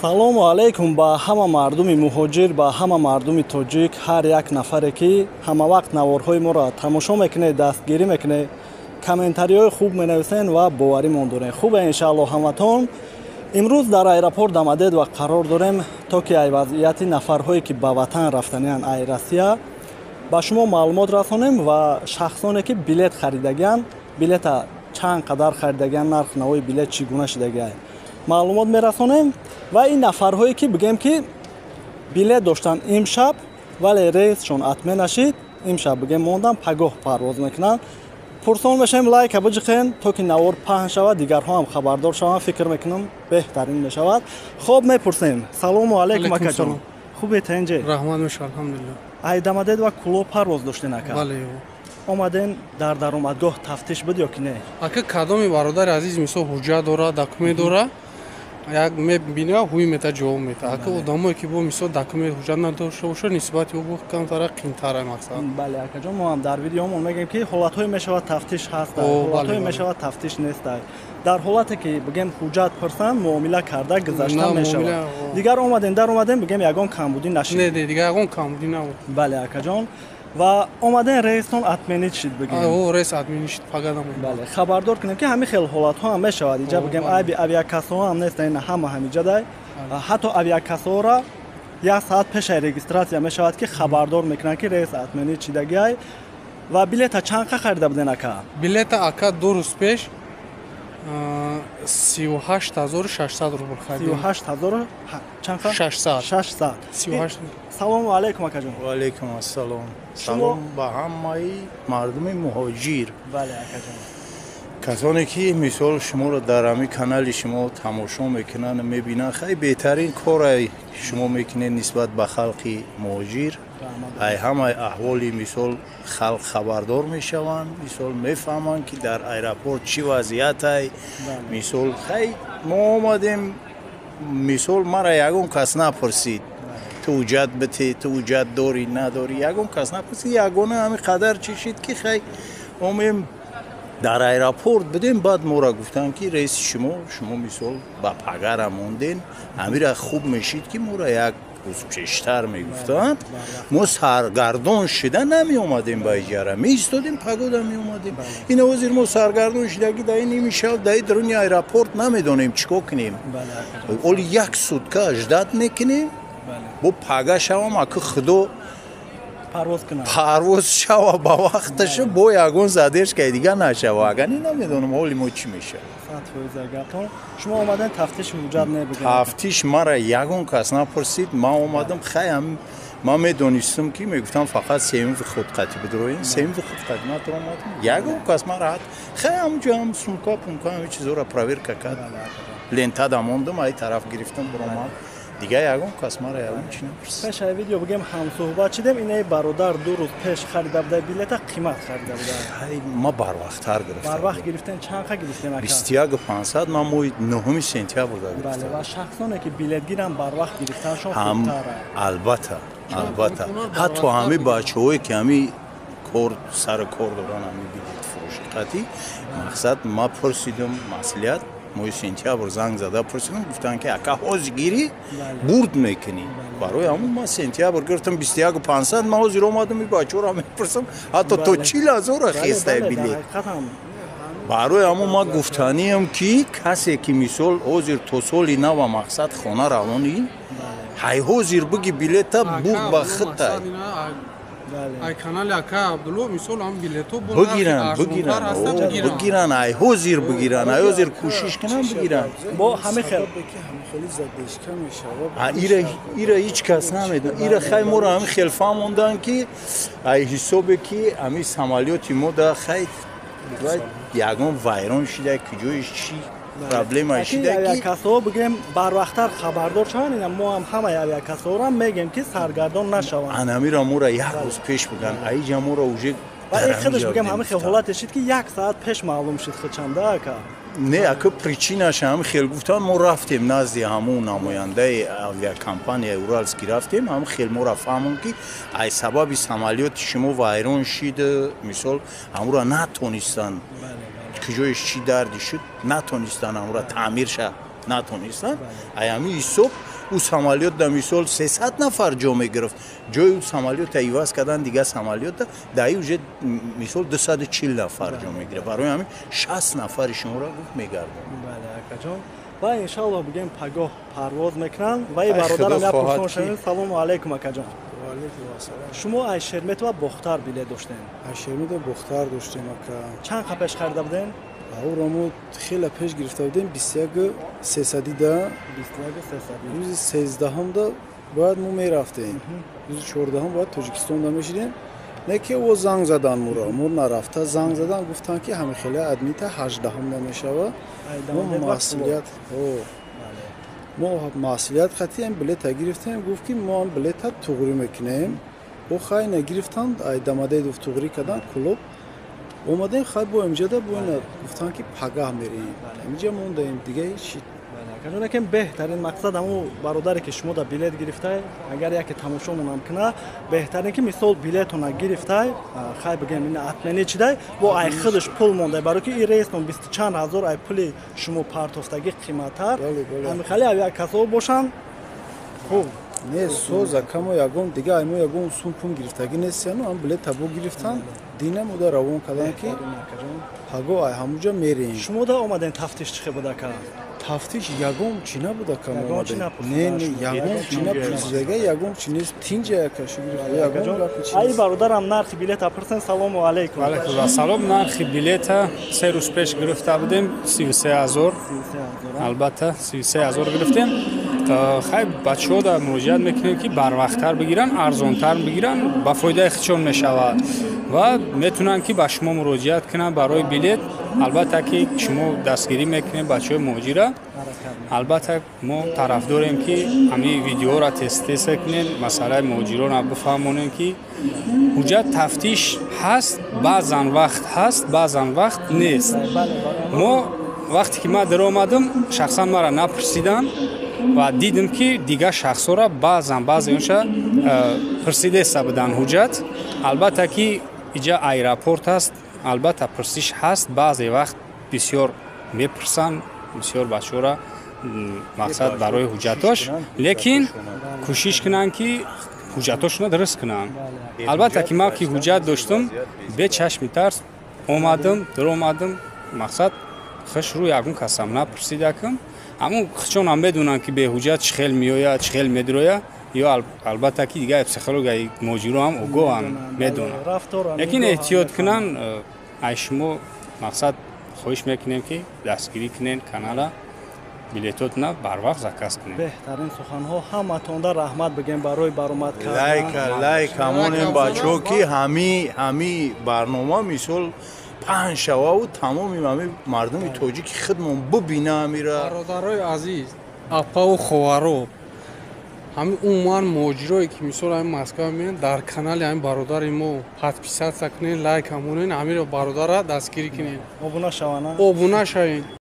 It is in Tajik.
Салому алайкум ба ҳама мардуми муҳоҷир, ба ҳама мардуми тоҷик, ҳар як нафаре ки ҳама вақт наворҳои моро тамошо мекунед, дастгирӣ мекунед, комментариҳои хуб менависен ва боваримон дорем. Хубе, иншаалло ҳаматон. Имрӯз дар аэропорт Домодедово қарор дорем, то ки ай вазъияти нафарҳое ки ба ватан рафтаниянд ай Россия ба шумо маълумот расонем ва шахсоне ки билет харидагианд, билета чанд қадар харидагианд, нарх навои билет чӣ гуна шидагианд маълумот мерасонем ва ин нафарҳое ки бигем ки билет доштанд имшаб, вале рейсшон отмена нашид, имшаб бигем мондан, пагоҳ парвоз мекунанд. Пурсон мешавем, лайка биҷиқен, то ки навор паҳн шавад, дигарҳо ҳам хабардор шаванд. Фикр мекунам, беҳтарин мешавад. Хоб, мепурсем. Салому алайкум, акаҷон, хубе, тенҷе? Раҳмат меша, алҳамдулилла. Ай Домодедово Кӯлоб парвоз доштен, ака? Бале. Омаден, дар даромадгоҳ тафтиш буд ё ки не? Ака, кадоми бародари азиз, мисол, ҳуҷҷат дора, документ дора, як мебина, ҳуй мета, ҷавоб мета. Ака, одамое ки бо, мисол, документ, ҳуҷҷат надошта бошад, нисбати ӯ камтара қимтара, мақсад. Бале, акаҷон, мо ҳам дар видеомон мегӯем ки ҳолатҳое мешавад, тафтиш ҳаст, ҳолатҳое мешавад, тафтиш нест. Дар ҳолате ки бигем ҳуҷҷат пурсанд, муомила карда гузашта мешавад. Дигар омадем, дар омадем, бигем, ягон камбудӣ нашид? Не, дигар ягон камбудӣ набуд. Бале, акаҷон, ва омаден, рейстон отменить шид, бигем? Рейс отменить шид, пагада. Бале, хабардор кунем ки ҳамин хел ҳолатҳо ҳам мешавад. Иҷа бигем, айби авиакассаҳо ҳам нест, ин ҳама ҳамиҷадай. Ҳатто авиакассаҳоро як саат пешаи регистрация мешавад ки хабардор мекунанд ки рейс отменить шидагиай. Ва билета чанд қа харида буден, ака? Билета, ака, 2 рӯз пеш 38 600 рубл харидем. 38 000 чанд? Шашсад. Шашсад. Салому алайкум, акаҷон. Ваалайкум ассалом. Салом ба ҳамаи мардуми муҳоҷир. Бале, акаҷон. Касоне ки, мисол, шуморо дар ҳамин канали шумо тамошо мекунанд, мебинанд, хеле беҳтарин коре шумо мекунед нисбат ба халқи муҳоҷир. Ай ҳамаи аҳволи, мисол, халқ хабардор мешаванд, мисол, мефаҳманд ки дар аэропорт чӣ вазъиятай. Мисол, хай, мо омадем, мисол, мара ягон кас напурсид: ту ҳуҷҷат бите, ту ҳуҷҷат дорӣ, надорӣ, ягон кас напурсид. Ягона ҳамин қадар чӣ шид ки хай, омем, дар аэропорт будем, баъд моро гуфтанд ки рейси шумо, мисол, ба пагара монден. Ҳамира хуб мешид ки моро як рӯз пештар мегуфтанд, мо саргардон шида намеомадем ба иҷара, меистодем, пагода меомадем. Ин ҳозир мо саргардон шидаги дар ин ними шаб дар даруни аэропорт намедонем чӣ кор кунем. Оли як сутка ждать мекунем, бо пага шавам, аки худо парвоз шава ба вақташа, бо ягон задержкаи дига нашава. Агар не, намедонам ҳоли мо чӣ мешавад. Шумо омаден, тафтиши ҳуҷҷат небуд? Тафтиш мара ягон кас напурсид. Ман омадам, хай, ман медонистам ки мегуфтам фақат сеюм выход қатӣ бидроем, сеюм выход қатӣ ман омадам, ягон кас мара, хай, ҳамҷо ҳам сумка пумка, ҳами чизоро проверка кард, лентада мондам, ай тараф гирифтам, биромад. Дигар ягон кас мара ягон чи напурсид. Пешаи видео, бигем, ҳамсӯҳбат шидем. Инаи бародар 2 рӯз пеш харида буда билета, қимат харида буда. Ма барвақттар гирифтам. Барвақт гирифтен, чанд қа гирифтем, ака? 21 500, ман моҳи 9 сентябрда гирифтам. Бале, ва шахсоне ки билетгирам, барвақт гирифтаншон хубтар. Албатта, албатта, ҳатто ҳами бачаҳое ки ҳами кор, сари кор доранд, ҳами билетфурӯши қатӣ, мақсад, ма пурсидум маслиҳат, моҳи сентябр занг зада пурсидам, гуфтанд ки ака, ҳозир гирӣ, бурд мекунӣ. Барои ҳамун ман сентябр гирифтам 21 500. Ман ҳозир омадам, и бачаҳоро мепурсам, ҳатто то 40 000 хестае билет. Барои ҳамун ман гуфтаниям ки касе ки, мисол, ҳозир то соли нава, мақсад, хона равонӣ, ҳай, ҳозир биги билета, бурд ба хитай. Ай канали ака Абдулло, мисол, ҳам билето бигиранд, бигиранд, бигиранд, ай ҳозир бигиранд, ай ҳозир кӯшиш кунанд, бигиранд. Бо ҳами хел. Ира ҳеҷ кас намедонад. Ира, хай, моро ҳами хел фаҳмонданд ки ай ҳисобе ки ҳами самолёти мо да, хай, ягон вайрон шида, куҷоиш чӣ проблема шида. Ки авиакассаҳо, бигем, барвақттар хабардор шаванд. Ина мо ҳам ҳамаи авиакассаҳоро мегем ки саргардон нашаванд. Анамира моро як рӯз пеш биган, аиҷа моро уже Ва ин худаш, бигем, ҳамин хел ҳолате шид ки як саат пеш маълум шид худшанда, ака? Не, ака, причинаш ҳам хел гуфтан. Мо рафтем назди ҳамун намояндаи авиакомпанияи Уральский, рафтем, ҳам хел моро фаҳмон ки ай сабаби самолёти шумо вайрон шид, мисол, ҳамуро натонистанд, куҷоиш чӣ дарди шуд, натонистанд ҳамуро таъмир ша. Натонистанд. Ай ҳамин ҳисоб ӯ самолёт да мисол 300 нафар ҷо мегирифт. Ҷои ӯ самолёта иваз кардан дига самолёта даи уже мисол 240 нафар ҷо мегирифт. Барои ҳамин 60 нафари шуморо гуфт мегардонад. Бале, акаҷон. Ва иншаллоҳ бигем пагоҳ парвоз мекунанд. Ва и бародарам як пурсон шавем. Салому алайкум, акаҷон. Шумо аз Шерметова Бохтар билет доштем? Аз Шерметова Бохтар доштем, ака. Чанд қа пеш харида будем? Ӯро мо хеле пеш гирифта будем, 21:300 да. 21:300. Рӯзи 13-ҳамда бояд мо мерафтем. Рӯзи 14-ҳам бояд Тоҷикистонда мешидем. Не ки о занг задан моро, мо нарафта занг задан, гуфтанд ки ҳамин хеле адмита 18-ҳамда мешава. Мо масъулият, мо масъулият хатием билета гирифтем, гуфт ки мо ҳам билета туғрӣ мекунем. Бо хай нагирифтанд, ай Дамадедов туғрӣ кардан клуб. Омадем хай бо имҷада бо ина гуфтанд ки пагаҳ мерем. Имҷа мондаем, дига ҳеч. Акаҷон, беҳтарин мақсад ҳамун бародаре ки шумо да билет гирифтай, агар яке тамошомонам куна, беҳтарин ки мисол билетона гирифтай, хай бигем ина отмени чидай, бо ай худаш пул мондай, барои ки ин рейстон бисту чанд ҳазор ай пули шумо партофтагӣ қиматтар. Ҳамин хеле як касо бошанд хуб. Не, соз акамо ягон дига ай мо ягон сум пул гирифтагӣ нест, яну ҳам билета бо гирифтан, дина мода равон кардан ки паго ай ҳамуҷа мерем. Шумо да омаден тафтиш чӣ хел буда, ака? Тафтиш ягон чӣ набуд, ака, омадем. Не, не, ягон чӣ напурсидага, ягон чӣ нест, тинҷа яка шукр, ягон гапи чӣ. Ай бародарам нархи билета пурсен. Салому алайкум. Алайкум ассалом. Нархи билета 3 рӯз пеш гирифта будем 33 000. Албатта 33 000 гирифтем. Хай, бачаҳо да муроҷиат мекунем ки барвақттар бигиранд, арзонтар бигиранд, ба фоидаи худшон мешавад ва метавонанд ки ба шумо муроҷиат кунанд барои билет. Албатта ки шумо дастгирӣ мекунем бачаҳои муҳоҷира. Албатта мо тарафдорем ки ҳамин видеоро тез-тез кунем, масъалаи муҳоҷиронро бифаҳмонем ки ҳуҷҷат тафтиш ҳаст, баъзан вақт ҳаст, баъзан вақт нест. Мо вақте ки ман даромадам, шахсан маро напурсиданд ва дидем ки дигар шахсҳоро баъзан баъзеонша пурсидеста буданд ҳуҷҷат. Албатта ки иҷа аэропорт аст, албатта пурсиш ҳаст, баъзе вақт бисёр мепурсанд, бисёр бачаҳоро мақсад барои ҳуҷҷатош, лекин кӯшиш кунанд ки ҳуҷҷатошонро дуруст кунанд. Албатта ки ман ки ҳуҷҷат доштам, бе чашми тарс омадам, даромадам, мақсад хуш рӯ ягон касам напурсидакам. Ҳамун худшонам медонанд ки беҳуҷҷат чӣ хел меояд, чӣ хел медирояд, ё албатта ки дигар психологияи муҳоҷиро ҳам огоҳанд, медонанд, лекин эҳтиёт кунанд. Ай шумо мақсад хоҳиш мекунем ки дастгирӣ кунен канала, билетотна барвақт заказ кунем. Беҳтарин суханҳо. Ҳаматонда раҳмат бигем барои баромад кардан. Лайка, лайк ҳамонем бачаҳо ки ҳами барнома мисол паҳн шававу тамоми ҳами мардуми тоҷики худмон бубина ҳамира. Бародарои азиз, апаву ховаро, ҳамин умуман муҳоҷирое ки мисол ҳамин Москва меянд, дар канали ҳамин бародари мо подписаться кунед, лайк ҳамонен, ҳамиро бародара дастгирӣ кунед. Обуна шаванд. Обуна шавед.